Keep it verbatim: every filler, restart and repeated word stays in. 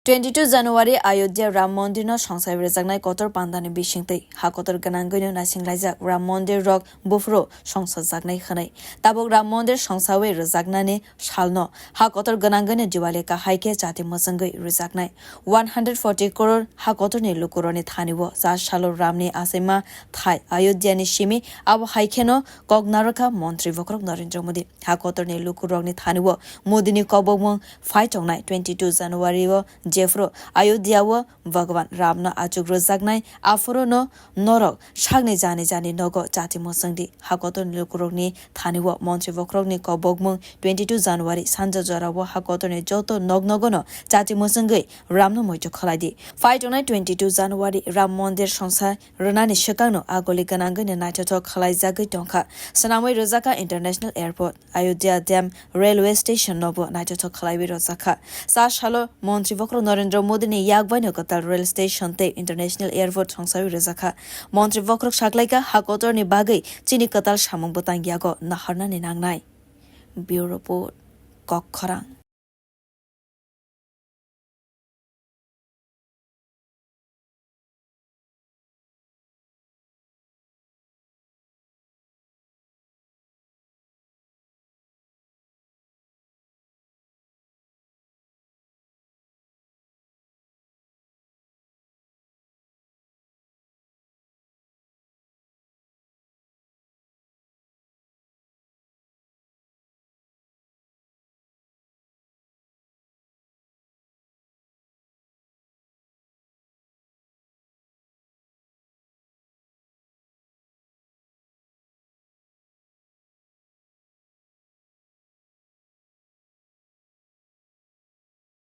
Twenty two January Ayodhya Ram Mondir no songsawi rwjaknai kotor pandani bisingtwi ha kotor gwnangwino naisinglaijak Ram Mondir rok buphuru songsajaknai hwnwi. Tabuk Ram Mondir songsawi rwjaknani salno ha kotor gwnangwino Diwali kahai khe chati mwchwngwi rwjaknai. One hundred forty crore ha kotorni lukurokni thani-o cha salo Ramni achaima thai Ayodhyani simi, abo hai kheno kok narwkha Montri bokhorok Narendra Modi. Ha kotorni lukurokni thani-o Modini kobokmung phai tongnai twenty two January o jephuru Ayodhya o Bhagwan Ramno achuk rwjaknai, aphuru no norok sakni jani jani nogo chati mwchwng di. Ha kotorni lukurokni thani-o Montri bokhorokni kobokmung twenty two January sanja jorao ha kotorni joto nok nogono chati mwchwngwi Ramno moito khlai di. Phai tongnai twenty two January Ram Mondir songsa rwnani swkangno agoli gwnangwino naithothok khlaijagwi tongkha. Swnamwi rwjakha International Airport, Ayodhya Dam, Railway Station nobo naithothok khlaiwi rwjakha. Cha salo Montri bokhorok Narendra Modini yakbaino kwtal rail station tei International Airport songsawi rwjakha. Montri bokhorok saklaikha, ha kotorni bagwi chini kwtal samung bwtang yago naharnani nangnai. Bureau Report, Kokkhorang.